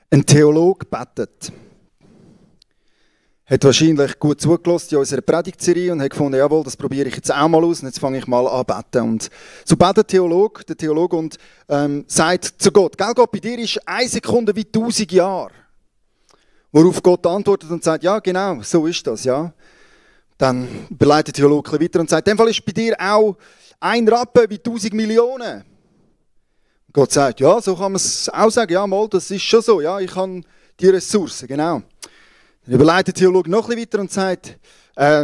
Ein Theologe betet. Hat wahrscheinlich gut zugelassen in unserer Predigtserie und hat gefunden, jawohl, das probiere ich jetzt auch mal aus und jetzt fange ich mal an zu beten. Und so betet der Theologe und sagt zu Gott, gell Gott, bei dir ist 1 Sekunde wie 1000 Jahre. Worauf Gott antwortet und sagt, ja genau, so ist das, ja. Dann beleidigt der Theologe weiter und sagt, in dem Fall ist bei dir auch ein Rappen wie 1000 Millionen. Gott sagt, ja, so kann man es auch sagen, ja mal, das ist schon so, ja, ich habe die Ressourcen, genau. Dann überlegt der Theologe noch ein bisschen weiter und sagt,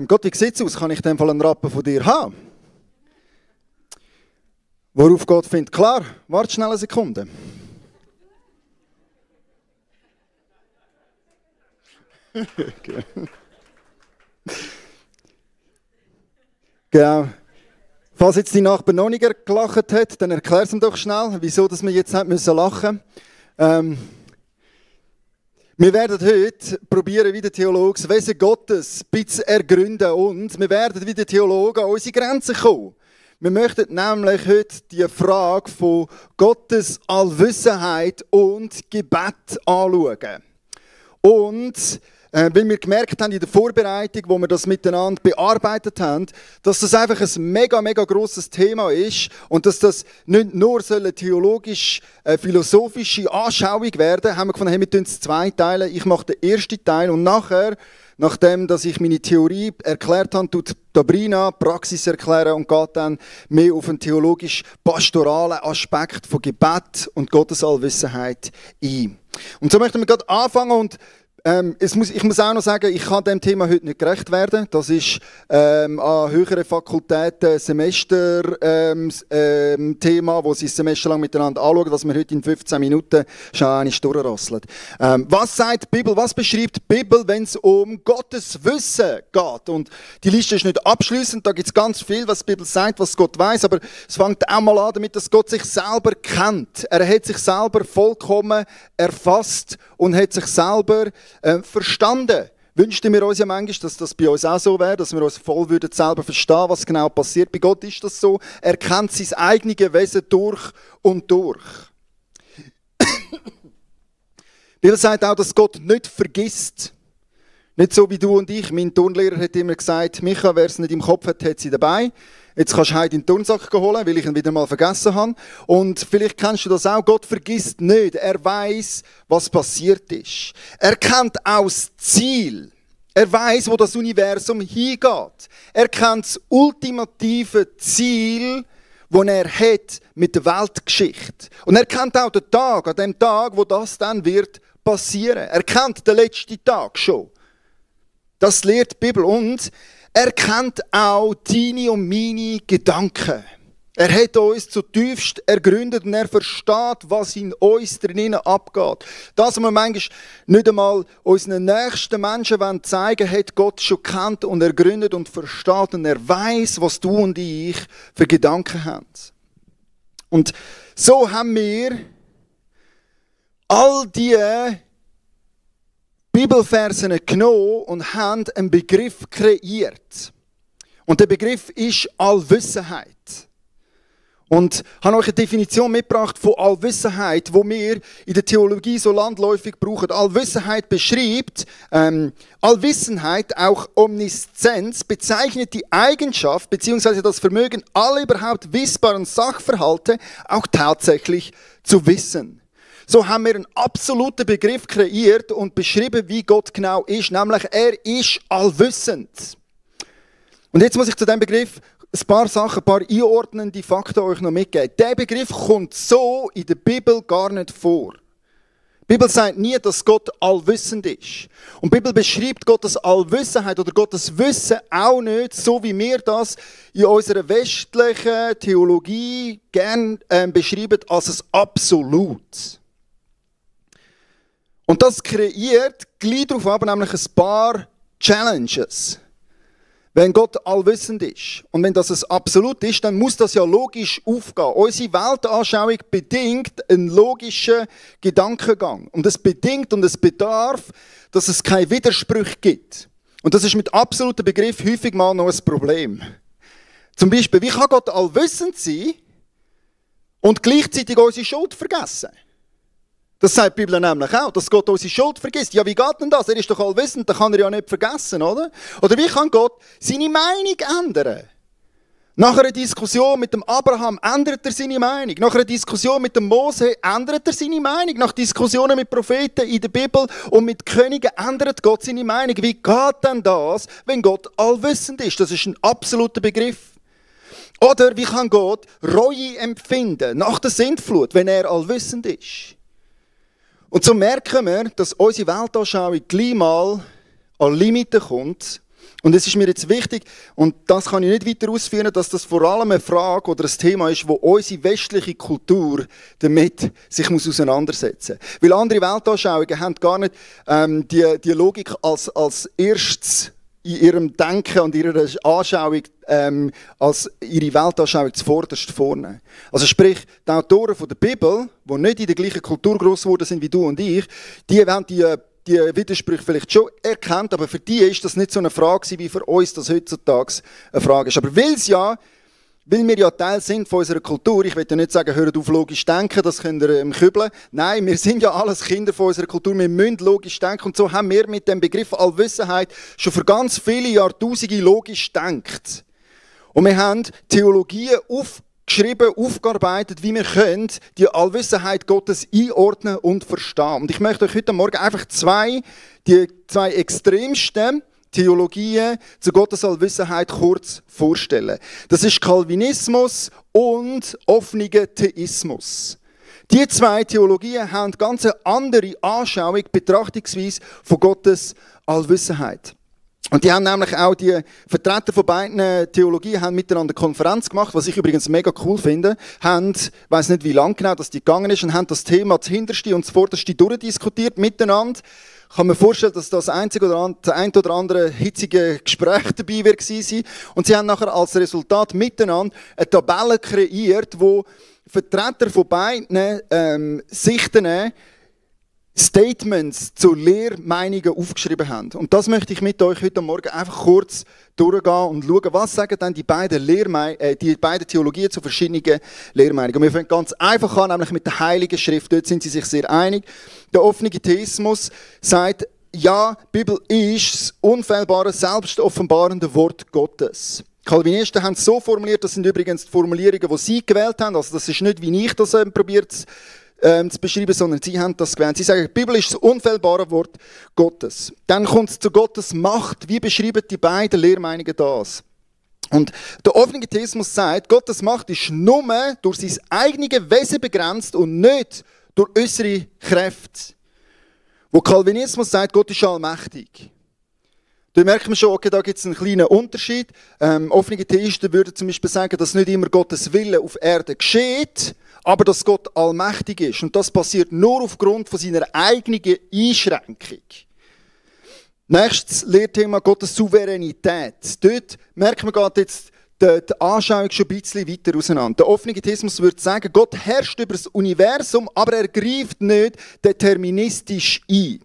Gott, wie sieht es aus, kann ich in dem Fall einen Rappen von dir haben? Worauf Gott findet, klar, warte schnell eine Sekunde. Genau. Falls jetzt die Nachbar noch nicht gelacht hat, dann erklär es ihm doch schnell, wieso dass wir jetzt lachen müssen. Wir werden heute probieren, wie der Theologe das Wesen Gottes ein bisschen ergründen und wir werden wie der Theologe an unsere Grenzen kommen. Wir möchten nämlich heute die Frage von Gottes Allwissenheit und Gebet anschauen. Und weil wir gemerkt haben in der Vorbereitung, wo wir das miteinander bearbeitet haben, dass das einfach ein mega grosses Thema ist und dass das nicht nur eine theologisch-philosophische Anschauung werden, haben wir gefunden, hey, wir tun es 2 teilen. Ich mache den ersten Teil und nachher, nachdem dass ich meine Theorie erklärt habe, tut Sabrina Praxis erklären und geht dann mehr auf einen theologisch-pastoralen Aspekt von Gebet und Gottes Allwissenheit ein. Und so möchten wir gerade anfangen und ich muss auch noch sagen, ich kann dem Thema heute nicht gerecht werden. Das ist an höheren Fakultäten Semester-Thema, wo sie das Semester lang miteinander anschauen, was wir heute in 15 Minuten schon eine durchrasseln. Was sagt die Bibel, was beschreibt die Bibel, wenn es um Gottes Wissen geht? Und die Liste ist nicht abschließend, da gibt es ganz viel, was die Bibel sagt, was Gott weiß, aber es fängt auch mal an damit, dass Gott sich selber kennt. Er hat sich selber vollkommen erfasst und hat sich selber verstanden. Wünschten wir uns ja manchmal, dass das bei uns auch so wäre, dass wir uns voll würden selber verstehen, was genau passiert. Bei Gott ist das so. Er kennt sein eigenes Wesen durch und durch. Die Bibel sagt auch, dass Gott nicht vergisst. Nicht so wie du und ich. Mein Turnlehrer hat immer gesagt, Micha, wer es nicht im Kopf hat, hat sie dabei. Jetzt kannst du heute in den Turnsack holen, weil ich ihn wieder mal vergessen habe. Und vielleicht kennst du das auch. Gott vergisst nicht. Er weiß, was passiert ist. Er kennt auch das Ziel. Er weiß, wo das Universum hingeht. Er kennt das ultimative Ziel, das er hat mit der Weltgeschichte. Und er kennt auch den Tag, an dem Tag, wo das dann wird passieren. Er kennt den letzten Tag schon. Das lehrt die Bibel. Und er kennt auch deine und meine Gedanken. Er hat uns zutiefst ergründet und er versteht, was in uns drinnen abgeht. Das, was wir manchmal nicht einmal unseren nächsten Menschen zeigen wollen, hat Gott schon kennt und ergründet und versteht. Und er weiß, was du und ich für Gedanken haben. Und so haben wir all die Bibelversen genommen und haben einen Begriff kreiert. Und der Begriff ist Allwissenheit. Und ich habe euch eine Definition mitgebracht von Allwissenheit, die wir in der Theologie so landläufig brauchen. Allwissenheit beschreibt, Allwissenheit, auch Omniszenz, bezeichnet die Eigenschaft bzw. das Vermögen, alle überhaupt wissbaren Sachverhalte auch tatsächlich zu wissen. So haben wir einen absoluten Begriff kreiert und beschrieben, wie Gott genau ist, nämlich er ist allwissend. Und jetzt muss ich zu diesem Begriff ein paar Sachen, ein paar einordnende Fakten euch noch mitgeben. Der Begriff kommt so in der Bibel gar nicht vor. Die Bibel sagt nie, dass Gott allwissend ist. Und die Bibel beschreibt Gottes Allwissenheit oder Gottes Wissen auch nicht, so wie wir das in unserer westlichen Theologie gern beschreiben, als ein Absolut. Und das kreiert gleich darauf ab, nämlich ein paar Challenges. Wenn Gott allwissend ist und wenn das ein Absolut ist, dann muss das ja logisch aufgehen. Unsere Weltanschauung bedingt einen logischen Gedankengang. Und es bedingt und es bedarf, dass es keine Widersprüche gibt. Und das ist mit absoluten Begriff häufig mal noch ein Problem. Zum Beispiel, wie kann Gott allwissend sein und gleichzeitig unsere Schuld vergessen? Das sagt die Bibel nämlich auch, dass Gott unsere Schuld vergisst. Ja, wie geht denn das? Er ist doch allwissend, dann kann er ja nicht vergessen, oder? Oder wie kann Gott seine Meinung ändern? Nach einer Diskussion mit dem Abraham ändert er seine Meinung. Nach einer Diskussion mit dem Mose ändert er seine Meinung. Nach Diskussionen mit Propheten in der Bibel und mit Königen ändert Gott seine Meinung. Wie geht denn das, wenn Gott allwissend ist? Das ist ein absoluter Begriff. Oder wie kann Gott Reue empfinden nach der Sintflut, wenn er allwissend ist? Und so merken wir, dass unsere Weltanschauung gleich mal an Limiten kommt. Und es ist mir jetzt wichtig, und das kann ich nicht weiter ausführen, dass das vor allem eine Frage oder ein Thema ist, wo unsere westliche Kultur damit sich auseinandersetzen muss. Weil andere Weltanschauungen haben gar nicht die Logik als erstes in ihrem Denken und ihrer Anschauung als ihre Weltanschauung zuvorderst vornehmen. Also sprich, die Autoren der Bibel, die nicht in der gleichen Kultur gross geworden sind wie du und ich, die haben die Widersprüche vielleicht schon erkannt, aber für die ist das nicht so eine Frage wie für uns das heutzutage eine Frage ist. Aber weil wir ja Teil sind von unserer Kultur, ich will ja nicht sagen, hört auf logisch denken, das könnt ihr kübeln. Nein, wir sind ja alles Kinder von unserer Kultur, wir müssen logisch denken. Und so haben wir mit dem Begriff Allwissenheit schon für ganz viele Jahrtausende logisch gedacht. Und wir haben Theologien aufgeschrieben, aufgearbeitet, wie wir können die Allwissenheit Gottes einordnen und verstehen. Und ich möchte euch heute Morgen einfach die zwei extremsten Theologien zu Gottes Allwissenheit kurz vorstellen. Das ist Calvinismus und offener Theismus. Die zwei Theologien haben eine ganz andere Anschauung, Betrachtungsweise von Gottes Allwissenheit. Und die haben nämlich auch die Vertreter von beiden Theologien haben miteinander eine Konferenz gemacht, was ich übrigens mega cool finde. Ich weiss nicht, wie lange genau das die gegangen ist, und haben das Thema das Hinterste und das Vorderste durchdiskutiert miteinander. Ich kann mir vorstellen, dass das ein oder andere hitzige Gespräch dabei war. Und sie haben nachher als Resultat miteinander eine Tabelle kreiert, wo Vertreter von beiden Sichten Statements zu Lehrmeinungen aufgeschrieben haben. Und das möchte ich mit euch heute Morgen einfach kurz durchgehen und schauen, was sagen denn die beiden Theologien zu verschiedenen Lehrmeinungen. Und wir fangen ganz einfach an, nämlich mit der Heiligen Schrift. Dort sind sie sich sehr einig. Der offene Theismus sagt, ja, die Bibel ist das unfehlbare, selbstoffenbarende Wort Gottes. Calvinisten haben es so formuliert, das sind übrigens die Formulierungen, die sie gewählt haben. Also das ist nicht, wie ich das probiert zu beschreiben, sondern sie haben das gewählt. Sie sagen, die Bibel ist das unfehlbare Wort Gottes. Dann kommt es zu Gottes Macht. Wie beschreiben die beiden Lehrmeinungen das? Und der offene Theismus sagt, Gottes Macht ist nur durch sein eigenes Wesen begrenzt und nicht durch äußere Kräfte. Wo Calvinismus sagt, Gott ist allmächtig. Da merkt man schon, okay, da gibt es einen kleinen Unterschied. Offene Theisten würden zum Beispiel sagen, dass nicht immer Gottes Wille auf Erde geschieht, aber dass Gott allmächtig ist. Und das passiert nur aufgrund von seiner eigenen Einschränkung. Nächstes Lehrthema, Gottes Souveränität. Dort merkt man gerade jetzt die Anschauung schon ein bisschen weiter auseinander. Der offene Theismus würde sagen, Gott herrscht über das Universum, aber er greift nicht deterministisch ein.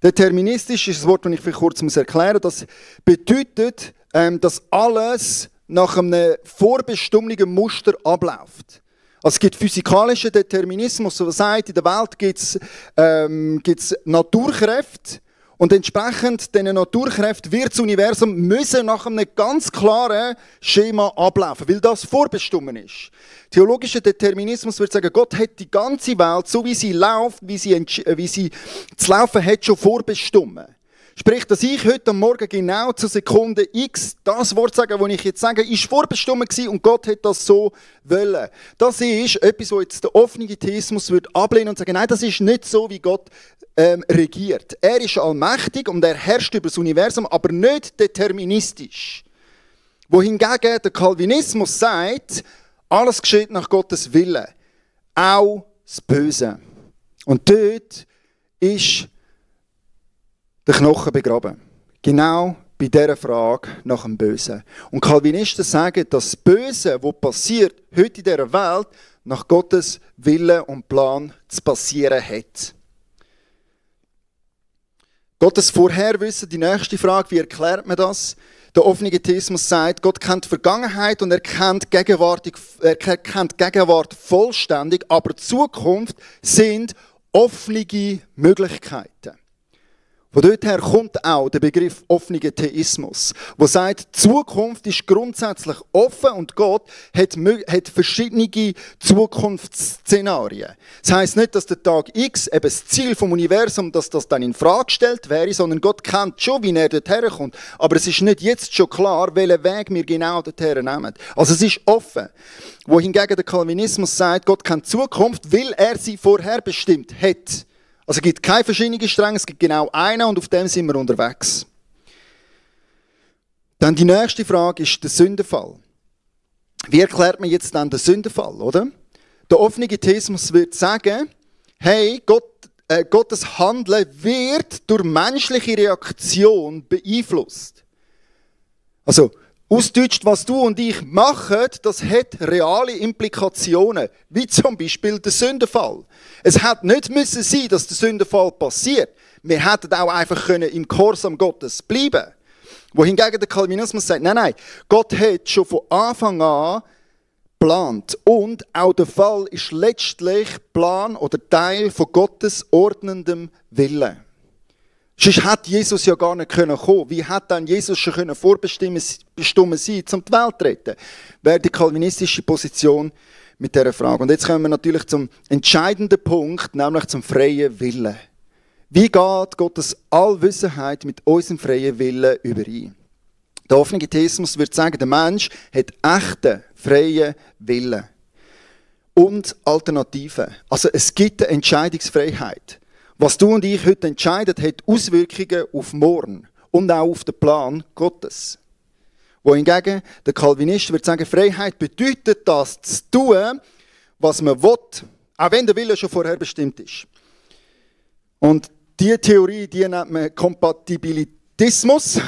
Deterministisch ist das Wort, das ich vielleicht kurz erklären muss. Das bedeutet, dass alles nach einem vorbestimmten Muster abläuft. Also es gibt physikalischen Determinismus, der sagt, in der Welt gibt es Naturkräfte und entsprechend diesen Naturkräften wird das Universum müssen nach einem ganz klaren Schema ablaufen, weil das vorbestimmt ist. Theologischer Determinismus würde sagen, Gott hat die ganze Welt, so wie sie läuft, wie sie zu laufen hat, schon vorbestimmt. Sprich, dass ich heute Morgen genau zur Sekunde X das Wort sage, das ich jetzt sage, ist vorbestimmt gewesen und Gott hat das so wollen. Das ist etwas, was jetzt der offene Theismus ablehnen und sagen, nein, das ist nicht so, wie Gott regiert. Er ist allmächtig und er herrscht über das Universum, aber nicht deterministisch. Wohingegen der Calvinismus sagt, alles geschieht nach Gottes Willen, auch das Böse. Und dort ist der Knochen begraben. Genau bei dieser Frage nach dem Bösen. Und Calvinisten sagen, dass das Böse, was passiert heute in dieser Welt, nach Gottes Willen und Plan zu passieren hat. Gottes Vorherwissen, die nächste Frage, wie erklärt man das? Der offene Theismus sagt, Gott kennt die Vergangenheit und er kennt die Gegenwart vollständig, aber die Zukunft sind offene Möglichkeiten. Von dort her kommt auch der Begriff offener Theismus, der sagt, die Zukunft ist grundsätzlich offen und Gott hat verschiedene Zukunftsszenarien. Das heisst nicht, dass der Tag X eben das Ziel vom Universum, dass das dann in Frage gestellt wäre, sondern Gott kennt schon, wie er dort herkommt. Aber es ist nicht jetzt schon klar, welchen Weg wir genau dorthin nehmen. Also es ist offen. Wohingegen der Calvinismus sagt, Gott kennt die Zukunft, weil er sie vorherbestimmt hat. Also es gibt keine verschiedenen Stränge, es gibt genau einen und auf dem sind wir unterwegs. Dann die nächste Frage ist der Sündenfall. Wie erklärt man jetzt dann den Sündenfall, oder? Der offene Theismus wird sagen, hey, Gottes Handeln wird durch menschliche Reaktion beeinflusst. Also, ausgedeutscht, was du und ich machen, das hat reale Implikationen, wie zum Beispiel der Sündenfall. Es hätte nicht müssen sein, dass der Sündenfall passiert. Wir hätten auch einfach im Gehorsam Gottes bleiben. Wohingegen der Calvinismus sagt, nein, Gott hat schon von Anfang an geplant. Und auch der Fall ist letztlich Plan oder Teil von Gottes ordnendem Willen. Sonst hätte Jesus ja gar nicht kommen können. Wie hätte dann Jesus schon vorbestimmt sein, um die Welt zu retten? Wäre die kalvinistische Position mit dieser Frage. Und jetzt kommen wir natürlich zum entscheidenden Punkt, nämlich zum freien Willen. Wie geht Gottes Allwissenheit mit unserem freien Willen überein? Der offene Theismus würde sagen, der Mensch hat echten freien Willen. Und Alternativen. Also es gibt eine Entscheidungsfreiheit. Was du und ich heute entscheiden, hat Auswirkungen auf morgen und auch auf den Plan Gottes. Wohingegen der Calvinist würde sagen, Freiheit bedeutet das zu tun, was man will, auch wenn der Wille schon vorher bestimmt ist. Und diese Theorie, die nennt man Kompatibilitismus.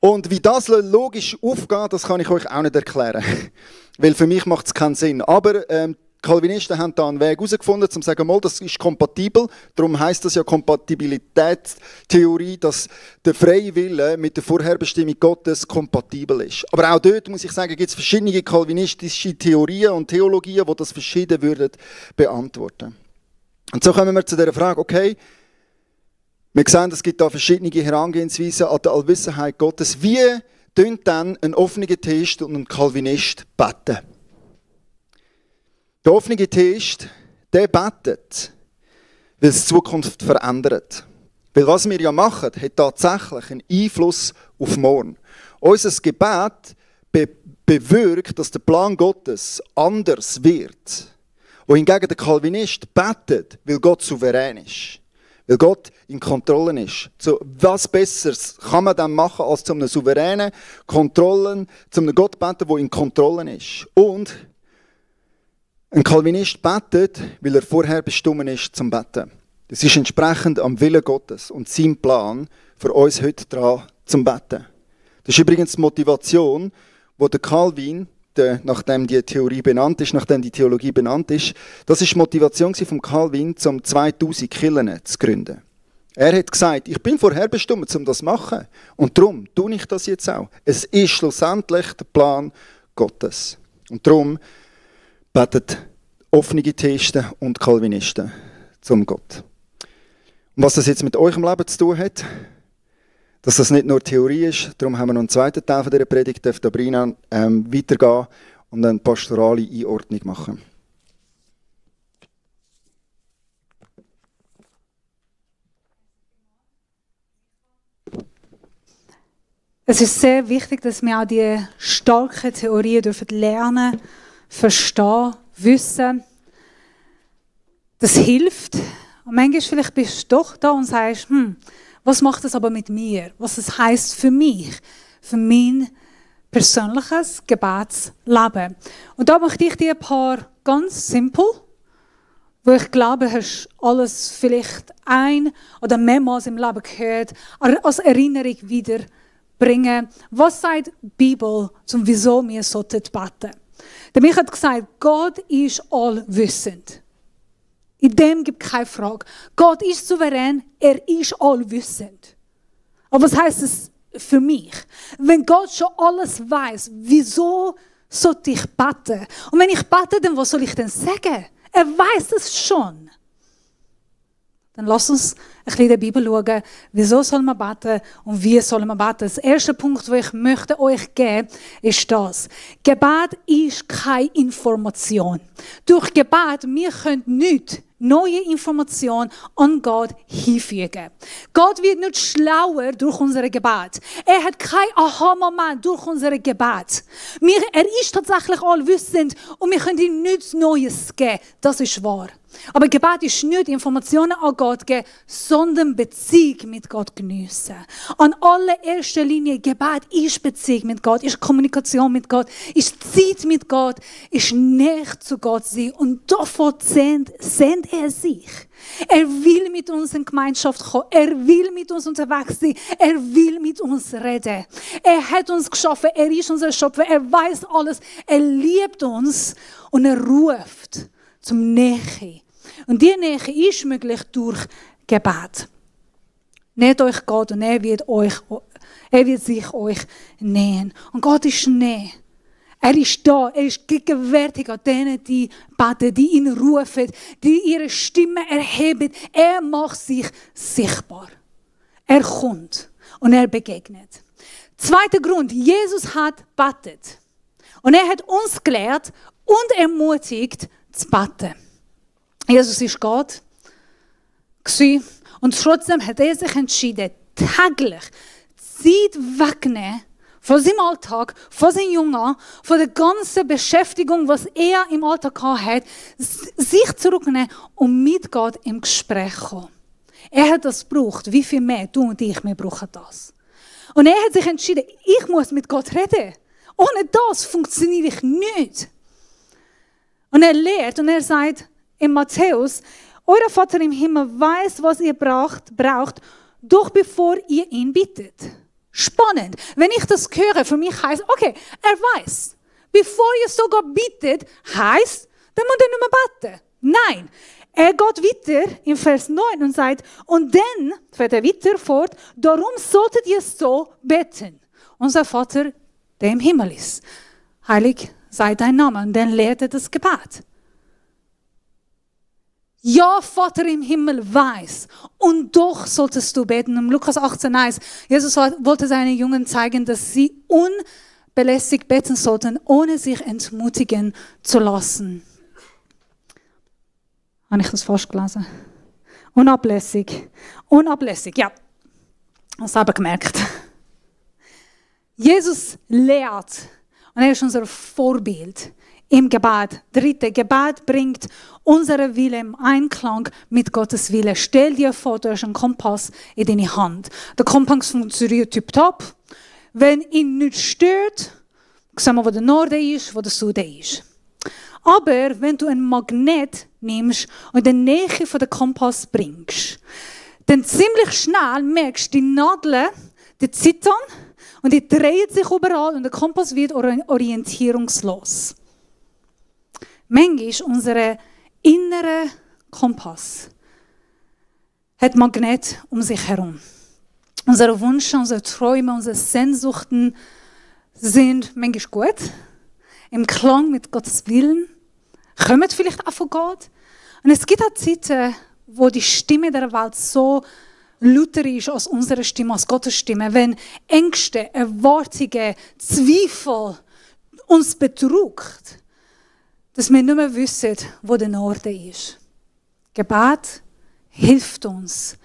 Und wie das logisch aufgeht, das kann ich euch auch nicht erklären. Weil für mich macht es keinen Sinn. Aber Calvinisten haben da einen Weg herausgefunden, um zu sagen, mal, das ist kompatibel. Darum heisst das ja Kompatibilitätstheorie, dass der freie Wille mit der Vorherbestimmung Gottes kompatibel ist. Aber auch dort, muss ich sagen, gibt es verschiedene kalvinistische Theorien und Theologien, die das verschieden würden beantworten. Und so kommen wir zu der Frage, okay, wir sehen, es gibt da verschiedene Herangehensweisen an die Allwissenheit Gottes. Wie tun dann ein offener Theist und ein Calvinist beten? Der offene Theist, der betet, weil es die Zukunft verändert. Weil was wir ja machen, hat tatsächlich einen Einfluss auf morgen. Unser Gebet bewirkt, dass der Plan Gottes anders wird. Wohingegen der Calvinist betet, weil Gott souverän ist. Weil Gott in Kontrolle ist. So, was Besseres kann man dann machen, als zu einem souveränen Kontrollen, zu einem Gott beten, der in Kontrolle ist. Und ein Calvinist betet, weil er vorher bestimmt ist zum Beten. Das ist entsprechend am Willen Gottes und seinem Plan für uns heute dran zum Beten. Das ist übrigens die Motivation, die der Calvin, nachdem die Theorie benannt ist, nachdem die Theologie benannt ist, das ist die Motivation von Calvin, um 2000 Kirchen zu gründen. Er hat gesagt, ich bin vorherbestimmt, um das zu machen. Und darum tue ich das jetzt auch. Es ist schlussendlich der Plan Gottes. Und darum betet offene Theisten und Calvinisten zum Gott. Und was das jetzt mit eurem Leben zu tun hat, dass das nicht nur Theorie ist, darum haben wir noch einen zweiten Teil von dieser Predigt, darf Sabrina weitergehen und eine pastorale Einordnung machen. Es ist sehr wichtig, dass wir auch die starken Theorien lernen, verstehen, wissen. Das hilft. Und manchmal vielleicht bist du doch da und sagst, was macht das aber mit mir? Was das heisst für mich, für mein persönliches Gebetsleben. Und da möchte ich dir ein paar ganz simpel, wo ich glaube, hast alles vielleicht ein- oder mehrmals im Leben gehört, als Erinnerung wiederbringen. Was sagt die Bibel, zum wieso wir beten sollten? Der Mich hat gesagt, Gott ist allwissend. In dem gibt es keine Frage. Gott ist souverän, er ist allwissend. Aber was heisst es für mich? Wenn Gott schon alles weiß, wieso sollte ich beten? Und wenn ich bete, dann was soll ich denn sagen? Er weiß es schon. dann lasst uns ein bisschen in der Bibel schauen, wieso soll man beten und wie soll man beten. Der erste Punkt, den ich möchte euch geben, ist das. Gebet ist keine Information. Durch Gebet, wir können nichts neue Informationen an Gott hinfügen. Gott wird nicht schlauer durch unser Gebet. Er hat kein Aha-Moment durch unser Gebet. Er ist tatsächlich allwissend und wir können ihm nichts Neues geben. Das ist wahr. Aber Gebet ist nicht Informationen an Gott geben, sondern Beziehung mit Gott geniessen. An allererster Linie, Gebet ist Beziehung mit Gott, ist Kommunikation mit Gott, ist Zeit mit Gott, ist Nähe zu Gott sein. Und davon sehnt er sich. Er will mit uns in Gemeinschaft kommen. Er will mit uns unterwegs sein. Er will mit uns reden. Er hat uns geschaffen. Er ist unser Schöpfer. Er weiß alles. Er liebt uns und er ruft zum Nähe. Und diese Nähe ist möglich durch Gebet. Näht euch Gott und er wird sich euch nähen. Und Gott ist näher. Er ist da, er ist gegenwärtig an denen, die beten, die ihn rufen, die ihre Stimme erheben. Er macht sich sichtbar. Er kommt und er begegnet. Zweiter Grund, Jesus hat betet. Und er hat uns gelehrt und ermutigt zu beten. Jesus ist Gott und trotzdem hat er sich entschieden, täglich Zeit wegzunehmen von seinem Alltag, von seinem Jungen, von der ganzen Beschäftigung, was er im Alltag hat, sich zurücknehmen und mit Gott im Gespräch kommen. Er hat das gebraucht. Wie viel mehr? Du und ich, wir brauchen das. Und er hat sich entschieden, ich muss mit Gott reden. Ohne das funktioniere ich nicht. Und er lehrt und er sagt in Matthäus, euer Vater im Himmel weiß, was ihr braucht, doch bevor ihr ihn bittet. Spannend. Wenn ich das höre, für mich heisst, okay, er weiß. Bevor ihr sogar bittet, heisst, dann muss er nicht mehr beten. Nein. Er geht weiter im Vers 9 und sagt, und dann, fährt er weiter fort, darum solltet ihr so beten. Unser Vater, der im Himmel ist. Heilig sei dein Name. Und dann lehrt er das Gebet. Ja, Vater im Himmel weiß. Und doch solltest du beten. Im Lukas 18,1, Jesus wollte seinen Jungen zeigen, dass sie unbelästigt beten sollten, ohne sich entmutigen zu lassen. Habe ich das falsch gelesen? Unablässig. Unablässig, ja. Ich habe es aber gemerkt. Jesus lehrt. Und er ist unser Vorbild. Im Gebet. Dritte, Gebet bringt unseren Wille im Einklang mit Gottes Wille. Stell dir vor, du hast einen Kompass in deine Hand. Der Kompass funktioniert tiptop. Wenn ihn nicht stört, sehen wir, wo der Norden ist, wo der Süden ist. Aber wenn du einen Magnet nimmst und in die Nähe von der Kompass bringst, dann ziemlich schnell merkst du, die Nadeln, die zittern und die drehen sich überall und der Kompass wird orientierungslos. Manchmal unser innerer Kompass hat Magnet um sich herum. Unsere Wünsche, unsere Träume, unsere Sehnsuchten sind manchmal gut, im Klang mit Gottes Willen, kommen vielleicht auch von Gott. Und es gibt auch Zeiten, wo die Stimme der Welt so lauter ist als unsere Stimme, als Gottes Stimme. Wenn Ängste, Erwartungen, Zweifel uns bedrückt, dass wir nicht mehr wissen, wo der Norden ist. Gebet hilft uns,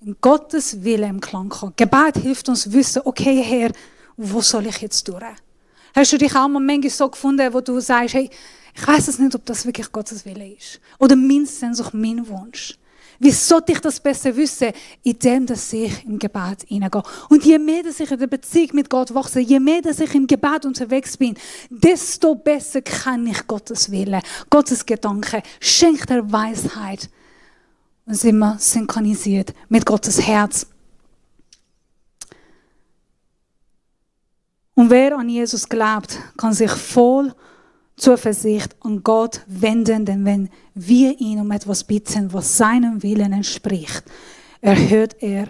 in Gottes Wille im Klang zu kommen. Gebet hilft uns zu wissen, okay Herr, wo soll ich jetzt durch? Hast du dich auch mal manchmal so gefunden, wo du sagst, hey, ich weiß es nicht, ob das wirklich Gottes Wille ist. Oder mein Sehnsucht, mein Wunsch. Wie sollte ich das besser wissen? Indem, dass ich im Gebet hineingehe. Und je mehr, dass ich in der Beziehung mit Gott wachse, je mehr, dass ich im Gebet unterwegs bin, desto besser kann ich Gottes Willen, Gottes Gedanken, schenkt er Weisheit. Und sind wir synchronisiert mit Gottes Herz. Und wer an Jesus glaubt, kann sich voll Zuversicht an Gott wenden, denn wenn wir ihn um etwas bitten, was seinem Willen entspricht, erhört er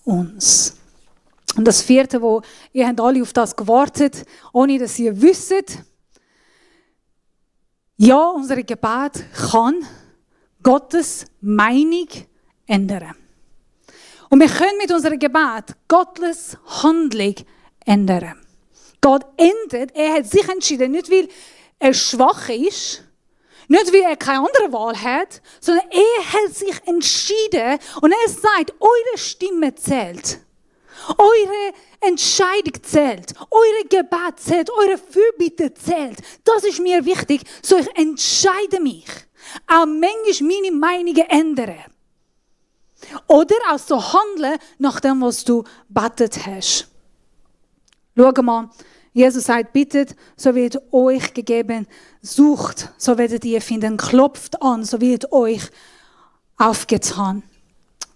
uns. Und das vierte, wo ihr habt alle auf das gewartet, ohne dass ihr wisst, ja, unser Gebet kann Gottes Meinung ändern. Und wir können mit unserem Gebet Gottes Handlung ändern. Gott ändert, er hat sich entschieden, nicht weil er schwach ist, nicht weil er keine andere Wahl hat, sondern er hat sich entschieden und er sagt, eure Stimme zählt. Eure Entscheidung zählt. Eure Gebet zählt. Eure Fürbitte zählt. Das ist mir wichtig. So ich entscheide mich. Auch manchmal meine Meinungen ändern. Oder auch so handeln, nach dem, was du betet hast. Schau mal, Jesus sagt, bittet, so wird euch gegeben. Sucht, so werdet ihr finden. Klopft an, so wird euch aufgetan.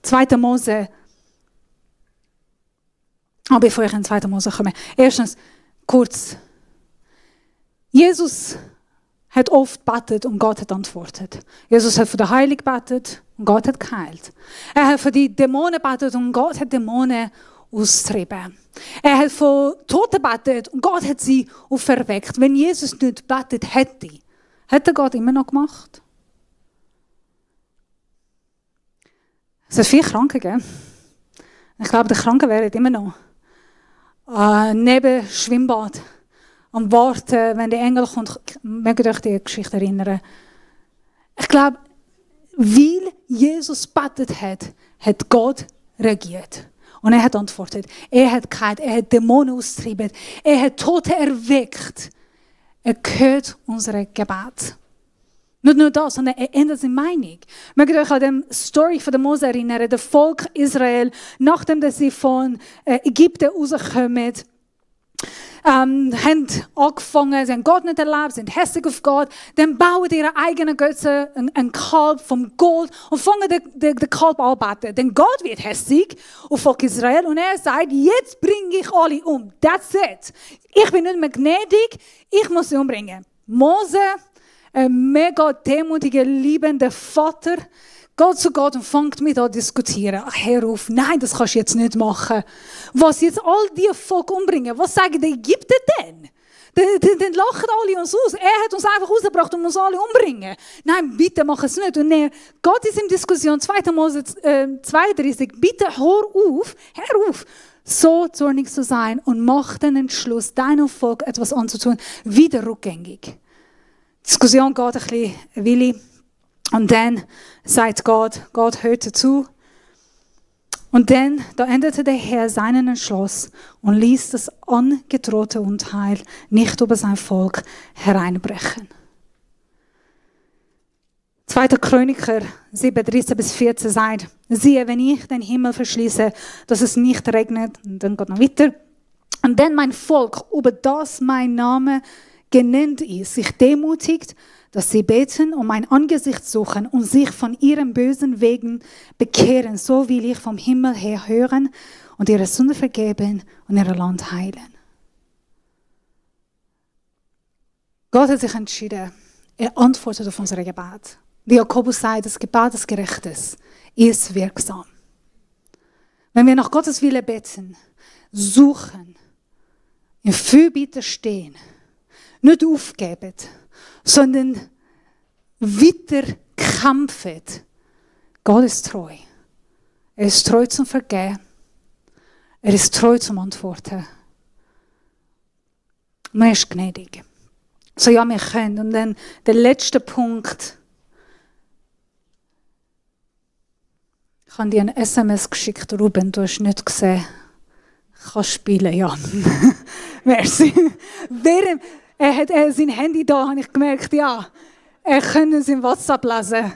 2. Mose. Bevor ich in 2. Mose komme. Erstens, kurz. Jesus hat oft gebetet und Gott hat antwortet. Jesus hat für den Heiligen gebetet und Gott hat geheilt. Er hat für die Dämonen gebetet und Gott hat Dämonen austrieben. Er hat für Toten gebetet und Gott hat sie auferweckt. Wenn Jesus nicht gebetet hätte Gott immer noch gemacht. Es sind viele Kranke, gell? Ich glaube, die Kranken wären immer noch neben Schwimmbad am Warten, wenn der Engel kommt. Mögt ihr euch die Geschichte erinnern? Ich glaube, weil Jesus gebetet hat Gott reagiert. Und er hat antwortet. Er hat geheilt, er hat Dämonen austrieben, er hat Tote erweckt. Er hört unsere Gebet. Nicht nur das, sondern er ändert seine Meinung. Mögt ihr euch an die Story von Mose erinnern? Das Volk Israel, nachdem sie von Ägypten rauskommen, haben angefangen, sie haben Gott nicht erlebt, sind hässlich auf Gott, dann bauen ihre eigenen Götzen, einen Kalb vom Gold und fangen den Kalb anbeten. Denn Gott wird hässlich auf Volk Israel und er sagt, jetzt bringe ich alle um. That's it. Ich bin nicht mehr gnädig, ich muss sie umbringen. Mose, ein mega demütiger, liebender Vater, geht zu Gott und fängt mit an zu diskutieren. Ach, hör auf, nein, das kannst du jetzt nicht machen. Was jetzt all die Volk umbringen, was sagen die Ägypter denn? Dann lachen alle uns aus. Er hat uns einfach rausgebracht und uns alle umbringen. Nein, bitte mach es nicht. Und dann Gott ist in Diskussion, 2. Mose 32, bitte hör auf, so zornig zu sein und mach den Entschluss, deinem Volk etwas anzutun, wieder rückgängig. Die Diskussion geht ein bisschen willig. Und dann sagt Gott hörte zu. Und dann, da änderte der Herr seinen Entschluss und ließ das angedrohte Unheil nicht über sein Volk hereinbrechen. 2. Chroniker 7, 13-14 sagt, siehe, wenn ich den Himmel verschließe, dass es nicht regnet, und dann geht noch weiter, und dann mein Volk, über das mein Name genannt ist, sich demutigt, dass sie beten und mein Angesicht suchen und sich von ihren bösen Wegen bekehren, so will ich vom Himmel her hören und ihre Sünde vergeben und ihr Land heilen. Gott hat sich entschieden, er antwortet auf unsere Gebet. Wie Jakobus sagt, das Gebet des Gerechtes ist wirksam. Wenn wir nach Gottes Wille beten, suchen, in Fürbitte stehen, nicht aufgeben, sondern weiter kämpfen. Gott ist treu. Er ist treu zum Vergeben. Er ist treu zum Antworten. Und er ist gnädig. So ja, wir können. Und dann der letzte Punkt. Ich habe dir ein SMS geschickt, Ruben, du hast nicht gesehen. Ich kann spielen, ja. Merci. Er hat sein Handy da, habe ich gemerkt, ja. Er kann sein WhatsApp lesen.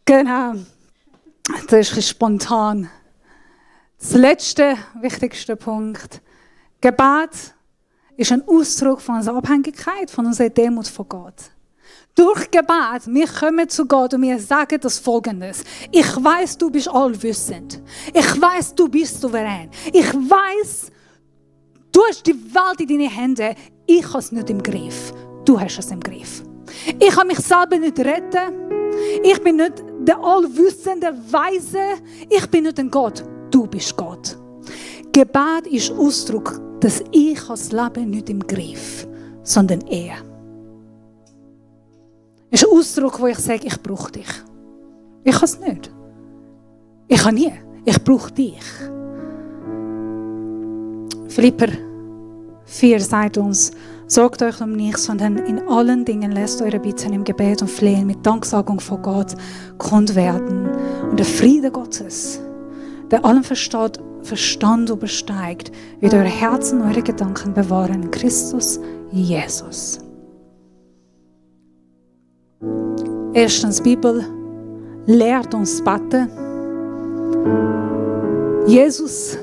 Genau. Das ist ein bisschen spontan. Das letzte, wichtigste Punkt. Gebet ist ein Ausdruck von unserer Abhängigkeit, von unserer Demut von Gott. Durch Gebet, wir kommen zu Gott und wir sagen das Folgendes. Ich weiß, du bist allwissend. Ich weiß, du bist souverän. Ich weiß, du hast die Welt in deinen Händen. Ich habe es nicht im Griff. Du hast es im Griff. Ich kann mich selber nicht retten. Ich bin nicht der allwissende Weise. Ich bin nicht ein Gott. Du bist Gott. Gebet ist Ausdruck, dass ich das Leben nicht im Griff, sondern er. Es ist ein Ausdruck, wo ich sage, ich brauche dich. Ich kann es nicht. Ich kann nie. Ich brauche dich. Philipper 4 sagt uns, sorgt euch um nichts, sondern in allen Dingen lasst eure Bitten im Gebet und Flehen mit Danksagung vor Gott kund werden. Und der Friede Gottes, der allen Verstand übersteigt, wird eure Herzen, eure Gedanken bewahren in Christus Jesus. Erstens, die Bibel lehrt uns beten. Jesus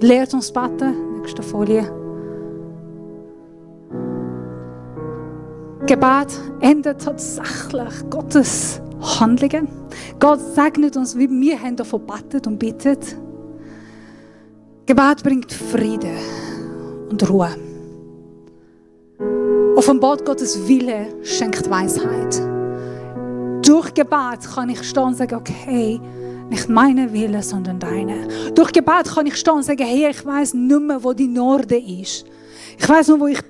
lehrt uns beten. Nächste Folie. Gebet ändert tatsächlich Gottes Handlungen. Gott segnet uns, wie wir haben davon betet und bittet. Gebet bringt Frieden und Ruhe. Offenbart Gottes Wille schenkt Weisheit. Durch Gebet kann ich stehen und sagen, okay, nicht meine Wille, sondern deine. Durch Gebet kann ich stehen und sagen, hey, ich weiss nicht mehr, wo die Norde ist. Ich weiss nur, wo ich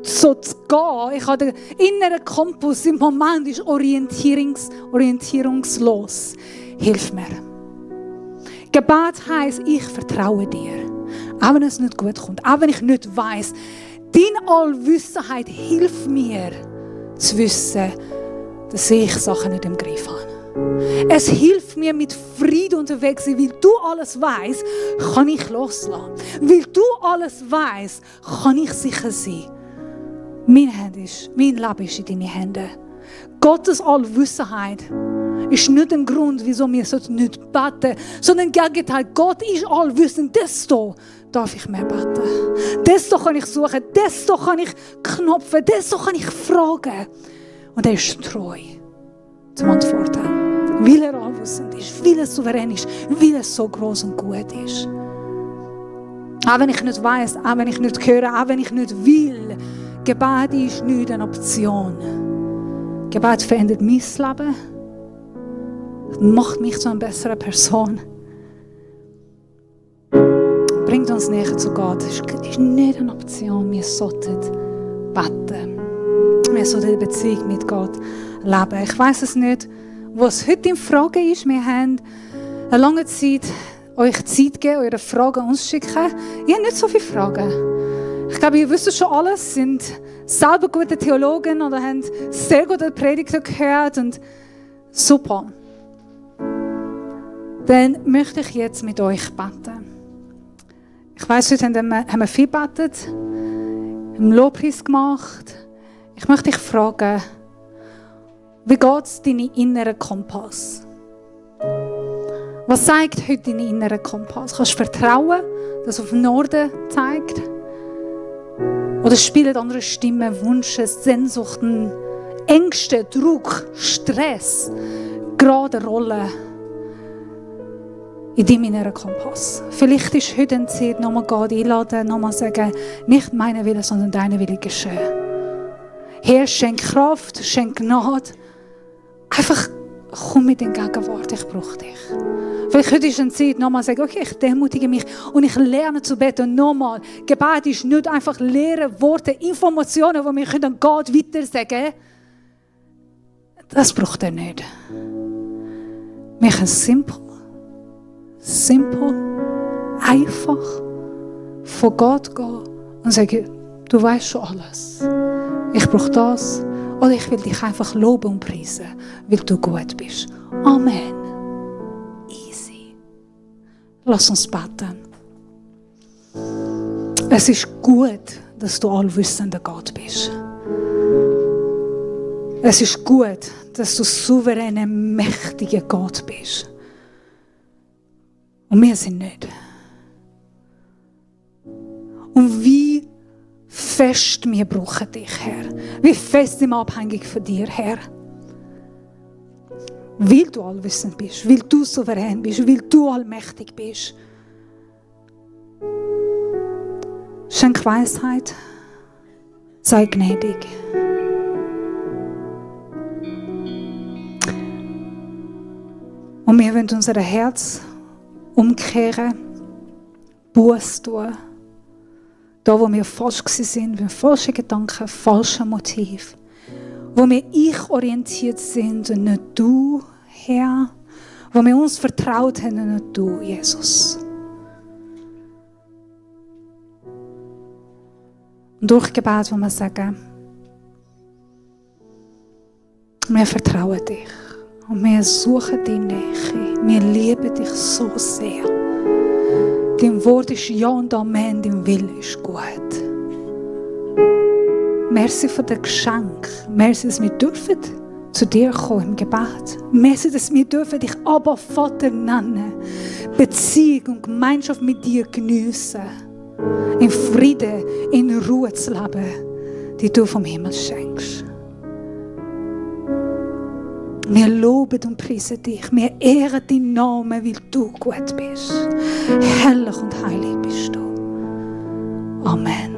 so zu gehen. Ich habe den inneren Kompass. Im Moment ist orientierungslos. Hilf mir. Gebet heisst, ich vertraue dir. Auch wenn es nicht gut kommt. Auch wenn ich nicht weiss. Deine Allwissenheit hilft mir zu wissen, dass ich Sachen nicht im Griff habe. Es hilft mir, mit Frieden unterwegs zu sein. Weil du alles weißt, kann ich loslassen. Weil du alles weißt, kann ich sicher sein. Mein Leben ist in deinen Händen. Gottes Allwissenheit ist nicht ein Grund, wieso wir nicht beten, sondern im Gegenteil, Gott ist allwissend. Desto darf ich mehr beten. Desto kann ich suchen, desto kann ich knopfen, desto kann ich fragen. Und er ist treu zum Antworten. Weil er allwissend ist, weil er souverän ist, weil er so groß und gut ist. Auch wenn ich nicht weiss, auch wenn ich nicht höre, auch wenn ich nicht will, Gebet ist nicht eine Option. Gebet verändert mein Leben, macht mich zu einer besseren Person. Bringt uns näher zu Gott. Das ist nicht eine Option. Wir sollten beten. Wir sollten eine Beziehung mit Gott leben. Ich weiss es nicht, was heute in Frage ist. Wir haben eine lange Zeit euch Zeit gegeben, eure Fragen uns zu schicken. Ich habe nicht so viele Fragen. Ich glaube, ihr wisst schon alles, sind selber gute Theologen oder haben sehr gute Predigten gehört und super. Dann möchte ich jetzt mit euch beten. Ich weiss, heute haben wir viel gebetet, im Lobpreis gemacht. Ich möchte dich fragen, wie geht es deinem inneren Kompass? Was zeigt heute dein innerer Kompass? Kannst du vertrauen, dass es auf den Norden zeigt? Oder spielen andere Stimmen, Wünsche, Sehnsuchten, Ängste, Druck, Stress gerade eine Rolle in deinem inneren Kompass? Vielleicht ist heute eine Zeit, nochmal Gott einladen, nochmal sagen, nicht meine Wille, sondern deine Wille geschehen. Herr, schenk Kraft, schenk Gnade. Einfach komm mit in die Gegenwart, ich brauche dich. Vielleicht heute ist eine Zeit, nochmal sagen, okay, ich demutige mich und ich lerne zu beten. Nochmal, Gebet ist nicht einfach leere Worte, Informationen, die wir an Gott weiter sagen können. Das braucht er nicht. Wir können simpel, einfach vor Gott gehen und sagen, du weißt schon alles. Ich brauche das. Oder ich will dich einfach loben und preisen, weil du gut bist. Amen. Easy. Lass uns beten. Es ist gut, dass du allwissender Gott bist. Es ist gut, dass du souveräner, mächtiger Gott bist. Und wir sind nicht. Und wie fest wir brauchen dich, Herr. Wie fest sind wir abhängig von dir, Herr. Weil du allwissend bist, weil du souverän bist, weil du allmächtig bist. Schenk Weisheit. Sei gnädig. Und wir wollen unser Herz umkehren, Buße tun. Da, wo wir falsch waren, mit falschen Gedanken, falschen Motiven. Wo wir ich-orientiert sind und nicht du, Herr, wo wir uns vertraut haben, und nicht du, Jesus. Und durch Gebet, wo wir sagen, wir vertrauen dich und wir suchen deine Nähe. Wir lieben dich so sehr. Dein Wort ist Ja und Amen, dein Wille ist gut. Merci für das Geschenk. Merci, dass wir dürfen zu dir kommen im Gebet. Merci, dass wir dürfen dich Abba Vater nennen. Beziehung und Gemeinschaft mit dir geniessen. In Frieden, in Ruhe zu leben, die du vom Himmel schenkst. Wir loben und preisen dich. Wir ehren deinen Namen, weil du gut bist. Herrlich und heilig bist du. Amen.